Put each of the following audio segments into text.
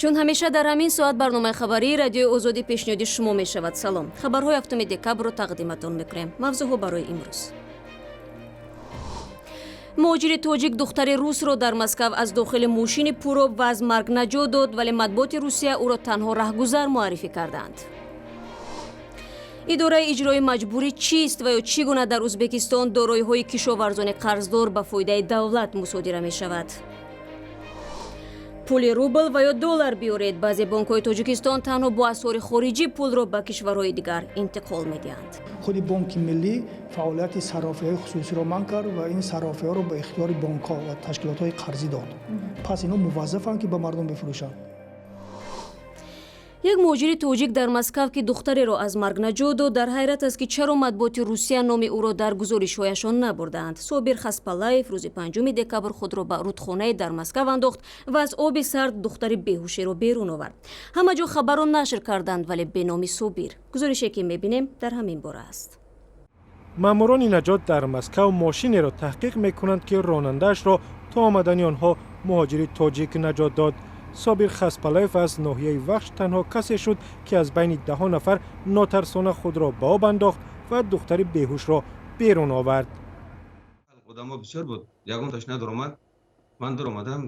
Чун ҳамеша дар ҳамин соат барномаи хабарии Радиои Озодӣ пешниҳоди шумо мешавад. Салом, хабарҳои 7 декабрро тақдиматон мекунем. Мавзӯъҳо барои имрӯз: муҳоҷири тоҷик духтари русро дар Москав аз дохили мошини пуроб ва аз марг наҷот дод, вале матбуоти Русия ӯро танҳо раҳгузар муаррифӣ карданд. Идораи иҷрои маҷбурӣ чист ва ё чӣ гуна дар Ӯзбекистон дороиҳои кишоварзони қарздор ба фоидаи давлат мусодира мешавад? Пули рубл ва ё доллар биёред. Баъзе бонкҳои Тоҷикистон танҳо бо асъори хориҷӣ пулро ба кишварҳои дигар интиқол медиҳанд. Худи Бонки Миллӣ фаъолияти саррофиҳои хусусиро манъ кард ва ин саррофиҳоро ба ихтиёри бонкҳо ва ташкилотҳои қарзӣ дод. Пас инҳо муваззафанд, ки ба мардум бифурӯшанд. Як муҳоҷири тоҷик дар Москав, ки духтареро аз марг наҷот дод, дар ҳайрат аст, ки чаро матбуоти Русия номи ӯро дар гузоришҳояшон набурдаанд. Собир Хаспалаев рӯзи 5 декабр худро ба рудхонае дар Москав андохт ва аз оби сард духтари беҳушеро берун овард. Ҳама ҷо хабарро нашр карданд, вале бе номи Собир. Гузорише, ки мебинем, дар ҳамин бора аст. Маъмурони наҷот дар Москав мошинеро таҳқиқ мекунанд, ки ронандаашро то омадани онҳо муҳоҷири тоҷик наҷот дод. Собир Хаспалаев аз ноҳияи Вахш танҳо касе шуд, ки аз байни даҳо нафар нотарсона худро ба об андохт ва духтари беҳушро берун овард. Одамо бисёр буд, ягонташ надаромад. Ман даромадам,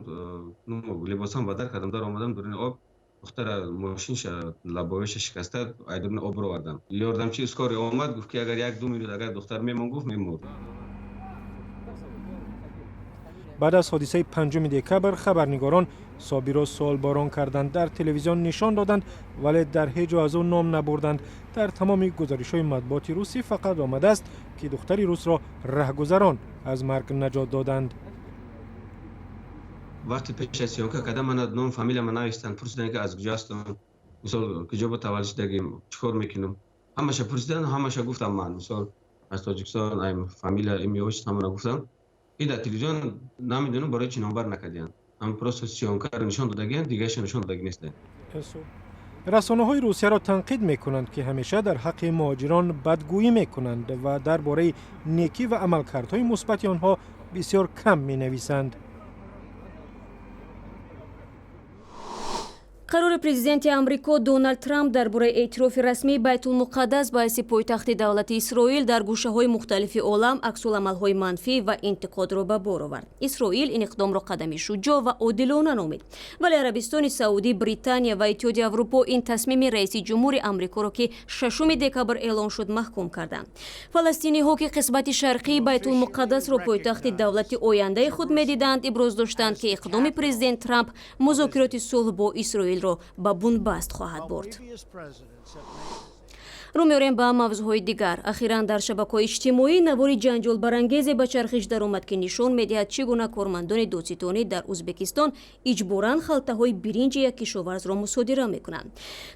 либосам бадар кардам, даромадам дуруни об. Духтара мошинша лобовойша шикаста, ай дуруни об баровардам. Ёрдамчии скорый омад, гуфт, ки агар як ду минут агар духтар мемон, гуфт, мемурд. Баъд аз ҳодисаи 5 декабр хабарнигорон Собирро суолборон карданд, дар телевизион нишон доданд, вале дар ҳеҷ ҷо аз ӯ ном набурданд. Дар тамоми гузоришҳои матбуоти русӣ фақат омадааст, ки духтари русро раҳгузарон аз марг наҷот доданд. Вақте пеш аз съёмка карда мана ном, фамилияма навистанд, пурсиданд, ки аз куҷо ҳастам, мисол, куҷо ба таваллуд шудагим, чӣ кор мекунам. Ҳамаша пурсиданд, ҳамаша гуфтам. Ман, мисол, аз Тоҷикистон, фамилия, имя, отчество, ҳамаро гуфтам. И дар телевизион намедонам барои чӣ номбар накардиянд. Ҳам просто съёмкаро нишон додагиянд, дигараша нишон додаги нестанд. Расонаҳои Русияро танқид мекунанд, ки ҳамеша дар ҳаққи муҳоҷирон бадгӯӣ мекунанд ва дар бораи некӣ ва амалкардҳои мусбати онҳо бисёр кам менависанд. Қарори президенти Амрико Доналд Трамп дар бораи эътирофи расмии Байтулмуқаддас ба ҳайси пойтахти давлати Исроил дар гӯшаҳои мухталифи олам аксуламалҳои манфӣ ва интиқодро ба бор овард. Исроил ин иқдомро қадами шуҷоъ ва одилона номид, вале Арабистони Саудӣ, Британия ва Иттиҳоди Аврупо ин тасмими раиси ҷумҳури Амрикоро, ки 6 декабр эълон шуд, маҳкум карданд. Фаластиниҳо, ки қисмати шарқии Байтулмуқаддасро пойтахти давлати ояндаи худ медиданд, иброз доштанд, ки иқдоми президент Трамп музокироти сулҳ бо Исроил ба бунбаст хоҳад бурд. Рӯ меорем ба мавзӯъҳои дигар. Ахиран дар шабакаҳои иҷтимоӣ навори ҷанҷолбарангезе ба чархиш даромад, ки нишон медиҳад, чӣ гуна кормандони додситонӣ дар Ӯзбекистон иҷборан халтаҳои биринҷи як кишоварзро мусодира мекунанд.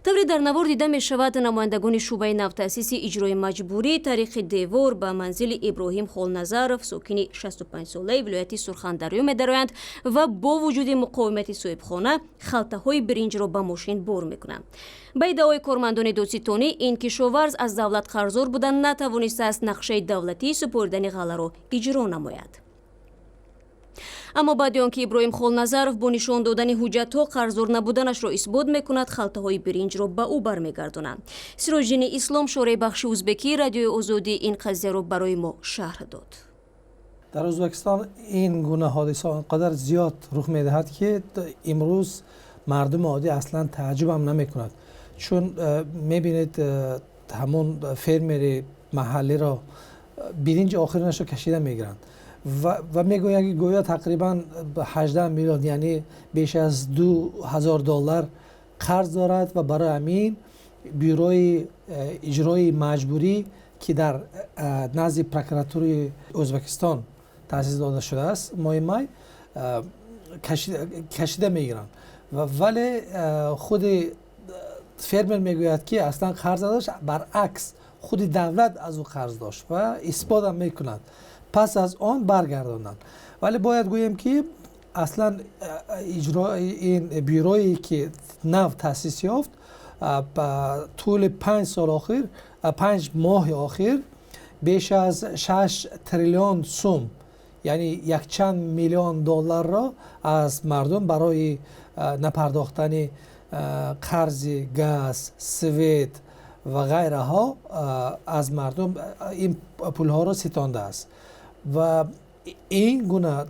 Тавре дар навор дида мешавад, намояндагони шӯъбаи навтаъсиси иҷрои маҷбурӣ тариқи девор ба манзили Иброҳим Холназаров, сокини 65-солаи вилояти Сурхандарё, медароянд ва бо вуҷуди муқовимати соҳибхона халтаҳои биринҷро ба мошин бор мекунанд. Ба иддаои кормандони додситонӣ, ин кишоварз аз давлат қарздор буда, натавонистааст нақшаи давлатии супоридани ғалларо иҷро намояд. Аммо баъди он ки Иброҳим Холназаров бо нишон додани ҳуҷҷатҳо қарздор набуданашро исбот мекунад, халтаҳои биринҷро ба ӯ бармегардонанд. Сироҷиддини Ислом, шореҳи бахши узбекии Радиои Озодӣ, ин қазияро барои мо шарҳ дод. Дар Ӯзбекистон ин гуна ҳодиса он қадар зиёд рух медиҳад, ки имрӯз мардуми оддӣ аслан тааҷҷубам намекунад, чун мебинед, ҳамон фермери маҳаллиро биринҷи охиринашро кашида мегиранд ва мегӯянд, ки гӯё тақрибан 18 миллион, яъне беш аз 2000 доллар қарз дорад ва барои ҳамин бюрои иҷрои маҷбурӣ, ки дар назди прокуратураи Ӯзбекистон таъсис дода шудааст, моҳи май кашида мегиранд. Вале худи фермер мегӯяд, ки аслан қарз надошт, баръакс, худи давлат аз ӯ қарз дошт ва исботам мекунад. Пас аз он баргардонанд. Вале бояд гӯем, ки аслан иҷрои ин бюрое, ки нав таъсис ёфт, ба тӯли 5 сол охир, 5 моҳи охир беш аз 6 триллион сум, яъне якчанд миллион долларро аз мардум барои напардохтани қарзи газ, свет ва ғайраҳо аз мардум ин пулҳоро ситондааст ва ин гуна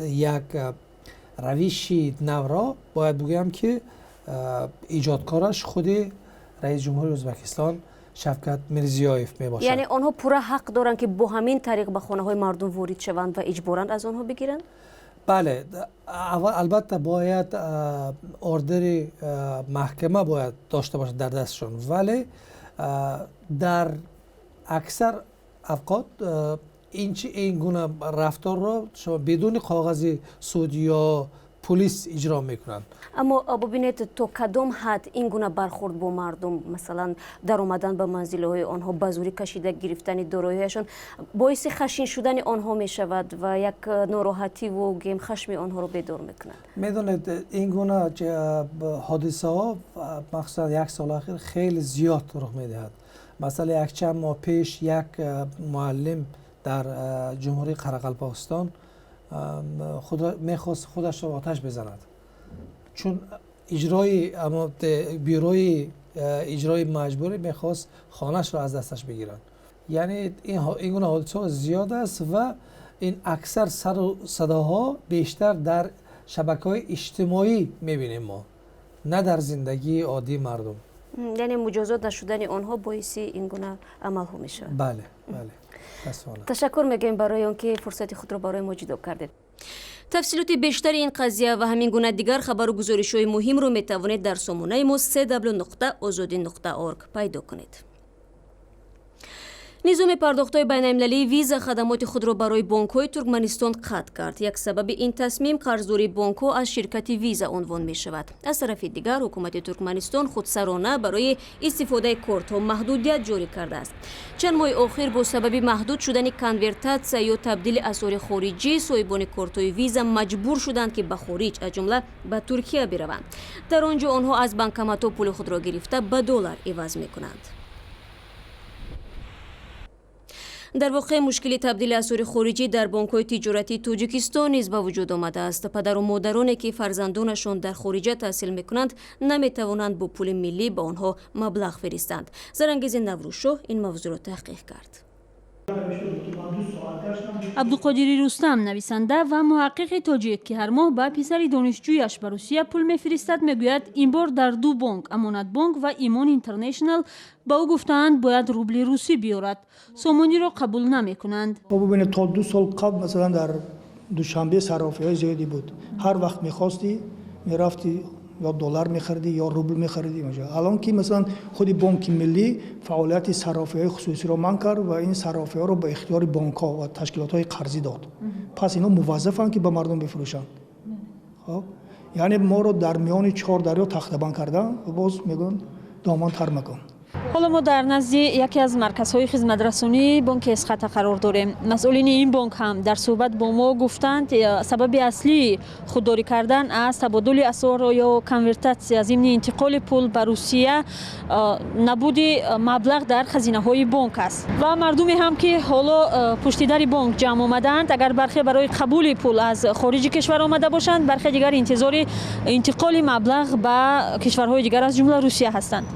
як равиши навро бояд бигӯям, ки иҷодкораш худи раиси ҷумҳури Ӯзбекистон Шавкат Мирзиёев мебошад. Яъне онҳо пурра ҳақ доранд, ки бо ҳамин тариқ ба хонаҳои мардум ворид шаванд ва иҷборан аз онҳо бигиранд? Бале, аввал албатта бояд ордери маҳкама бояд дошта бошад дар дастшон, вале дар аксар авқот ин гуна рафторро бидуни коғази суд ё пулис иҷро мекунанд. Аммо бубинед, то кадом ҳад ин гуна бархӯрд бо мардум, масалан даромадан ба манзилҳои онҳо, ба зӯрӣ кашида гирифтани дороиҳояшон боиси хашин шудани онҳо мешавад ва як нороҳативу гем хашми онҳоро бедор мекунад. Медонед, ин гуна ҳодисаҳо махсусан як соли ахир хеле зиёд рух медиҳад. Масалан, якчанд моҳ пеш як муаллим дар ҷумҳурии Қарақалпоқистон мехост худашро оташ бизанад, чун иҷрои бюрои иҷрои маҷбурӣ мехост хонаашро аз дасташ бигиранд. Яъне ин гуна ҳодисаҳо зиёд аст ва ин аксар сару садоҳо бештар дар шабакаҳои иҷтимоӣ мебинем мо, на дар зиндагии оддии мардум. Яъне муҷозот нашудани онҳо боиси ин гуна амалҳо мешавад. Бале, бале. Ташаккур мегӯем барои он ки фурсати худро барои мо ҷудо кардед. Тафсилоти бештари ин қазия ва ҳамин гуна дигар хабару гузоришҳои муҳимро метавонед дар сомонаи мо cw.ozodi.org пайдо кунед. Низоми пардохтҳои байналмилалии Виза хадамоти худро барои бонкҳои Туркманистон қатъ кард. Як сабаби ин тасмим қарздории бонкҳо аз ширкати Виза унвон мешавад. Аз тарафи дигар, ҳукумати Туркманистон худсарона барои истифодаи кортҳо маҳдудият ҷорӣ кардааст. Чанд моҳи охир бо сабаби маҳдуд шудани конвертатсия ё табдили асъори хориҷӣ соҳибони кортҳои Виза маҷбур шуданд, ки ба хориҷ, аз ҷумла ба Туркия бираванд. Дар он ҷо онҳо аз банкоматҳо пули худро гирифта ба доллар иваз мекунанд. Дар воқеъ мушкили табдили асъори хориҷӣ дар бонкҳои тиҷоратии Тоҷикистон низ ба вуҷуд омадааст. Падару модароне ки фарзандонашон дар хориҷа таҳсил мекунанд, наметавонанд бо пули миллӣ ба онҳо маблағ фиристанд. Зарангези Наврӯзшоҳ ин мавзӯъро таҳқиқ кард. Абдуқодири Рустам, нависанда ва муҳаққиқи тоҷик, ки ҳар моҳ ба писари донишҷӯяш ба Русия пул мефиристад, мегӯяд, ин бор дар ду бонк, Амонатбонк ва Имон Интернешнал, ба ӯ гуфтаанд, бояд рубли русӣ биёрад, сомониро қабул намекунанд. Бубинед, то 2 сол қабл масалан дар Душанбе саррофиҳои зиёде буд. Ҳар вақт мехостӣ мерафтӣ, ё доллар мехаридӣ, ё рубл мехаридӣ. Алон ки масалан худи Бонки Миллӣ фаъолияти саррофиҳои хусусиро манъ кард ва ин саррофиҳоро ба ихтиёри бонкҳо ва ташкилотҳои қарзӣ дод. Пас инҳо муваззафанд, ки ба мардум бифурӯшанд. Хоб, яъне моро дар миёни чор дарё тахтабанд карданд ва боз мегӯянд домон тар макун. Ҳоло мо дар назди яке аз марказҳои хизматрасонии бонки Эсхата қарор дорем. Масъулини ин бонк ҳам дар суҳбат бо мо гуфтанд, сабаби аслии худдорӣ кардан аз табодули асъор ё конвертатсия зимни интиқоли пул ба Русия набуди маблағ дар хазинаҳои бонк аст. Ва мардуме ҳам ки ҳоло пушти дари бонк ҷамъ омадаанд, агар бархе барои қабули пул аз хориҷи кишвар омада бошанд, бархе дигар интизори интиқоли маблағ ба кишварҳои дигар аз ҷумла Русия ҳастанд.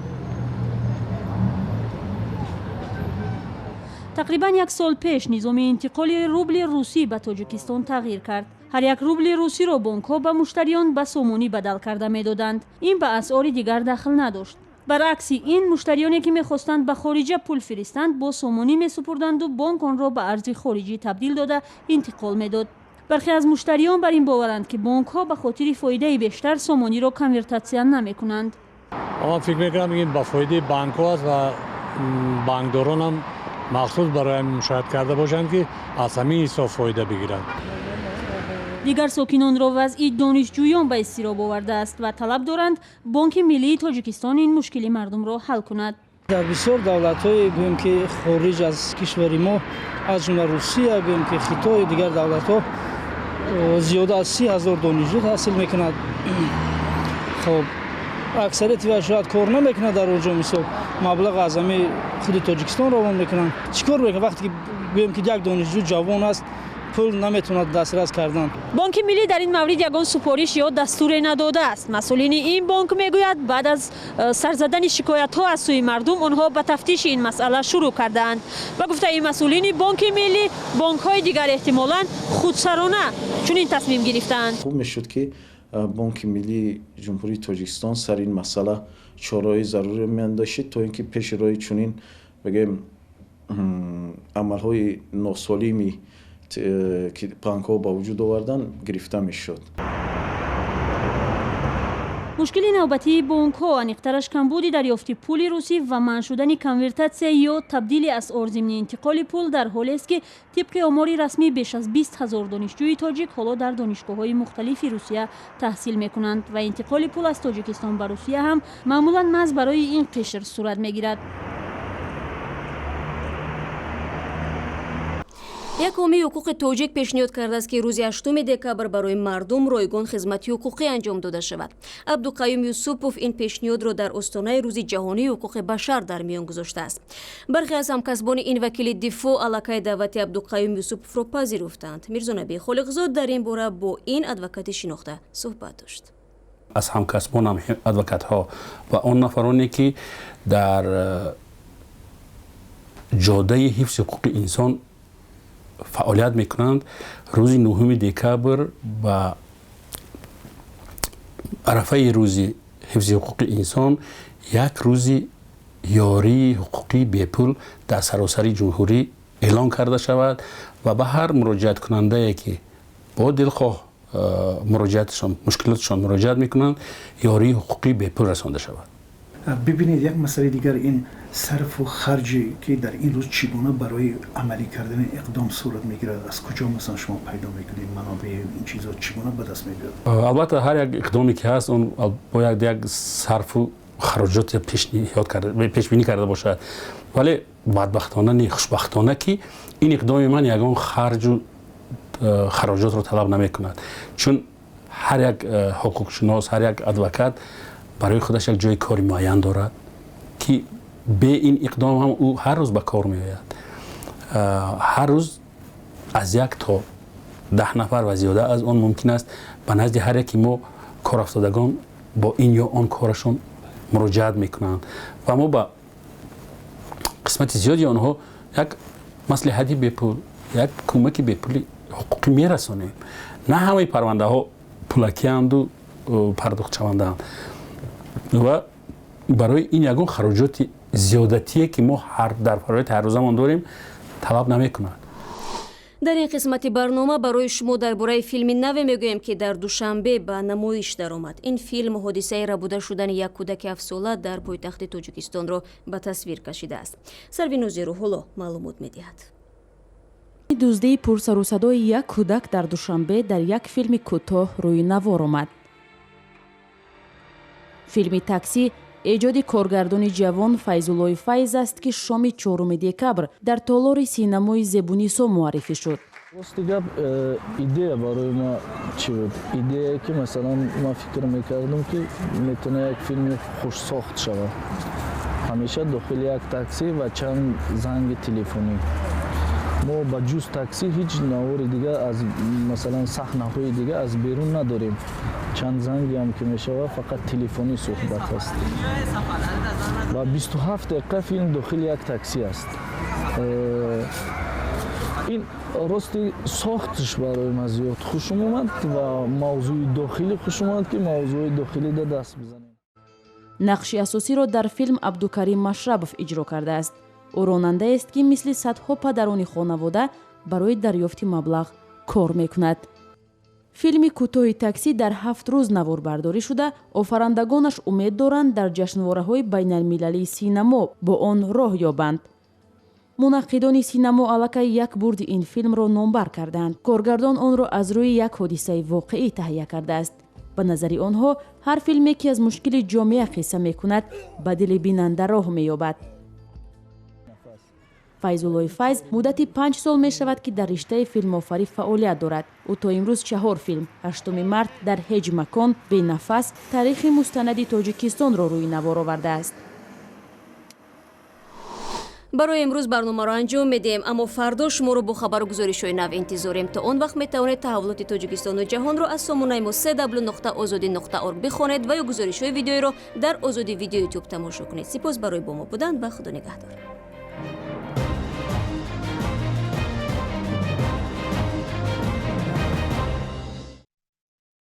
Тақрибан як сол пеш низоми интиқоли рубли русӣ ба Тоҷикистон тағйир кард. Ҳар як рубли русиро бонкҳо ба муштариён ба сомонӣ бадал карда медоданд. Ин ба асъори дигар дахл надошт. Баръакси ин, муштариёне ки мехостанд ба хориҷа пул фиристанд, бо сомонӣ месупурданду бонк онро ба арзи хориҷӣ табдил дода интиқол медод. Бархе аз муштариён бар ин боваранд, ки бонкҳо ба хотири фоидаи бештар сомониро конвертатсия намекунанд. Ман фикр мекунам, ин ба фоидаи бонкҳо аст ва бонкдоронам махсус барои мушоҳид карда бошанд, ки аз ҳамин ҳисоб фоида бигиранд. Дигар сокинонро вазъи донишҷӯён ба изтироб овардааст ва талаб доранд, Бонки Миллии Тоҷикистон ин мушкили мардумро ҳал кунад. Дар бисёр давлатҳое, гӯем ки хориҷ аз кишвари мо, аз ҷумла Русия, гӯем ки Хитою дигар давлатҳо, зиёда аз 30 000 донишҷӯ таҳсил мекунад. Хоб, аксарияти вай шояд кор намекунад дар он ҷо, мисол маблағ аз ҳамин худи Тоҷикистон равон мекунанд. Чӣ кор мекунад вақте ки гӯем ки як донишҷӯ ҷавон аст, Пул наметавонад дастрас кардан. Бонки миллӣ дар ин маврид ягон супориш ё дастуре надодааст. Масъулини ин бонк мегӯяд, баъд аз сар задани шикоятҳо аз сӯи мардум онҳо ба тафтиши ин масъала шурӯъ кардаанд. Ба гуфтаи масъулини Бонки миллӣ, бонкҳои дигар эҳтимолан худсарона чунин тасмим гирифтаанд. Хуб мешуд, ки Бонки миллии Ҷумҳурии Тоҷикистон сари ин масъала чораҳои заруриро меандешид, то ин ки пеши роҳи чунин, бигӯем, амалҳои носолими, ки банкҳо ба вуҷуд овардан, гирифта мешуд. Мушкили навбатии бонкҳо, аниқтараш камбуди дарёфти пули русӣ ва манъ шудани конвертатсия ё табдили асъор зимни интиқоли пул дар ҳолест, ки тибқи омори расмӣ беш аз 20 000 донишҷӯи тоҷик ҳоло дар донишгоҳҳои мухталифи Русия таҳсил мекунанд ва интиқоли пул аз Тоҷикистон ба Русия ҳам маъмулан маҳз барои ин қишр сурат мегирад. Як ҳомии ҳуқуқи тоҷик пешниҳод кардааст, ки рӯзи 8 декабр барои мардум ройгон хизмати ҳуқуқӣ анҷом дода шавад. Абдуқаюм Юсупов ин пешниҳодро дар остонаи Рӯзи ҷаҳонии ҳуқуқи башар дар миён гузоштааст. Бархе аз ҳамкасбони ин вакили дифоъ аллакай даъвати Абдуқаюм Юсуповро пазируфтаанд. Мирзонаби Холиқзод дар ин бора бо ин адвокати шинохта суҳбат дошт. Аз ҳамкасбонам, адвокатҳо ва он нафароне, ки дар ҷодаи ҳифзи ҳуқуқи инсон фаъолият мекунанд, рӯзи 9 декабр ба арафаи рӯзи ҳифзи ҳуқуқи инсон як рӯзи ёрии ҳуқуқии бепул дар саросари ҷумҳурӣ эълон карда шавад ва ба ҳар муроҷиаткунандае, ки бо дилхоҳ муроҷиатшон, мушкилотшон муроҷиат мекунанд, ёрии ҳуқуқии бепул расонда шавад. Бибинед, як масъалаи дигар ин сарфу харҷе, ки дар ин рӯз чӣ гуна барои амалӣ кардани иқдом сурат мегирад? Аз куҷо, масалан, шумо пайдо мекунед манобеи ин чизо, чӣ гуна ба даст мебиёд? Албатта, ҳар як иқдоме ки ҳаст, он бояд як сарфу хароҷоте пешбинӣ карда бошад. Вале бадбахтона, не, хушбахтона, ки ин иқдоми ман ягон харҷу хароҷотро талаб намекунад, чун ҳар як ҳуқуқшинос, ҳар як адвокат барои худаш як ҷои кори муайян дорад, ки бе ин иқдом ҳам ӯ ҳар рӯз ба кор меояд. Ҳар рӯз аз 1 то 10 нафар ва зиёда аз он мумкин аст ба назди ҳар яки мо корафтодагон бо ин ё он корашон муроҷиат мекунанд ва мо ба қисмати зиёди онҳо як маслиҳати бепул, як кӯмаки бепули ҳуқуқӣ мерасонем. На ҳамаи парвандаҳо пулакианду пардохтшавандаанд ва барои ин ягон хароҷоти зиёдатие, ки мо дар фаъолияти ҳаррӯзамон дорем, талаб намекунад. Дар ин қисмати барнома барои шумо дар бораи филми наве мегӯем, ки дар Душанбе ба намоиш даромад. Ин филм ҳодисаи рабуда шудани як кӯдаки ҳафтсола дар пойтахти Тоҷикистонро ба тасвир кашидааст. Сарвинози Рӯҳулло маълумот медиҳад. Дуздии пурсарусадои як кӯдак дар Душанбе дар як филми кӯтоҳ рӯи навор омад. Филми «Таксӣ» эҷоди коргардони ҷавон Файзуллои Файз аст, ки шоми 4 декабр дар толори синамои «Зебунисо» муаррифӣ шуд. Рости гап, идея барои ма чӣ буд? Идея, ки масалан ман фикр мекардам, ки метавона як филми хушсохт шавад. Ҳамеша дохили як таксӣ ва чанд занги телефонӣ. Мо ба ҷуз таксӣ ҳеҷ навори дигар аз, масалан, саҳнаҳои дигар аз берун надорем. Чанд зангиам ки мешавад, фақат телефонӣ суҳбат аст ва 27 дақиқа филм дохили як таксӣ аст. Ин рости сохташ барои ман зиёд хушум омад ва мавзӯи дохилӣ хушум омад, ки мавзӯи дохилида даст бизанем. Нақши асосиро дар филм Абдукарим Машрабов иҷро кардааст. Ӯ ронандаест, ки мисли садҳо падарони хонавода барои дарёфти маблағ кор мекунад. Филми кӯтоҳи «Таксӣ» дар 7 рӯз наворбардорӣ шуда, офарандагонаш умед доранд, дар ҷашнвораҳои байналмилалии синамо бо он роҳ ёбанд. Мунаққидони синамо аллакай як бурди ин филмро номбар кардаанд. Коргардон онро аз рӯи як ҳодисаи воқеӣ таҳия кардааст. Ба назари онҳо, ҳар филме, ки аз мушкили ҷомеа қисса мекунад, ба дили бинанда роҳ меёбад. Файзуллои Файз муддати 5 сол мешавад, ки дар риштаи филмофарӣ фаъолият дорад. Ӯ то имрӯз чаҳор филм: «Ҳаштуми март», «Дар ҳеҷ макон», «Бенафас», таърихи мустанади Тоҷикистонро рӯи навор овардааст. Барои имрӯз барномаро анҷом медиҳем, аммо фардо шуморо бо хабару гузоришҳои нав интизорем. То он вақт метавонед таҳаввулоти Тоҷикистону ҷаҳонро аз сомонаи мо cw.ozodi.org бихонед ва ё гузоришҳои видеоиро дар Озоди Видео Ютуб тамошо кунед. Сипос барои бо мо будан ва Худо нигаҳдор.